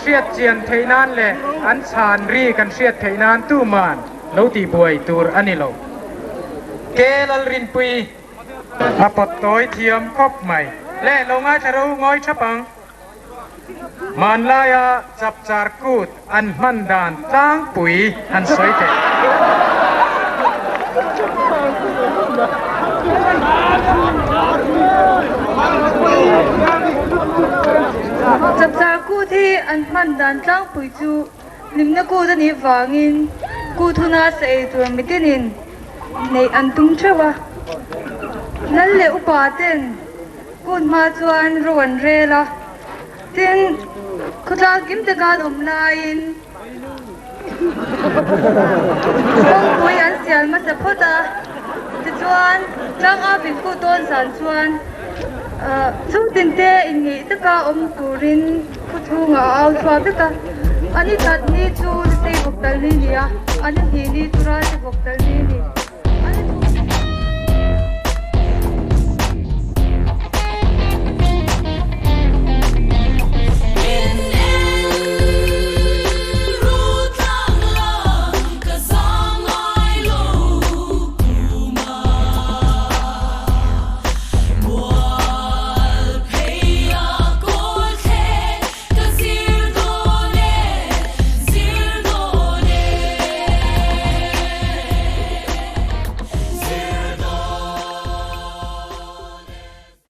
Hriat chian theih nan leh an chhan ri kan hriat theih nan tuman lo tih buai tur a ni lo. Ke Lalrinpui a pawt tawi thiam khawp mai. Le lo ngaithla ro ngawi thap ang. Hmanlaia chapchar kut an hman dan tlangpui han sawi teh. Chapchar kut hi an hman dan tlangpui chu hlimna kut a nih vangin kut huna sa ei tur mitinin neih an tum theuh a. Lal leh upa ten kut hma chuan ro an rel a, tin khawtlang kim taka an awm laiin Kawngpui an sial hmasa phawt a, tichuan tlanga vinku tawn zan chuan chhungtin te inngeih taka awm turin khawchhungah a au chhuak vek a. A ni khat ni chu Lusei vawk tal ni a ni a, a ni hnih ni chu Ralte vawk tal ni.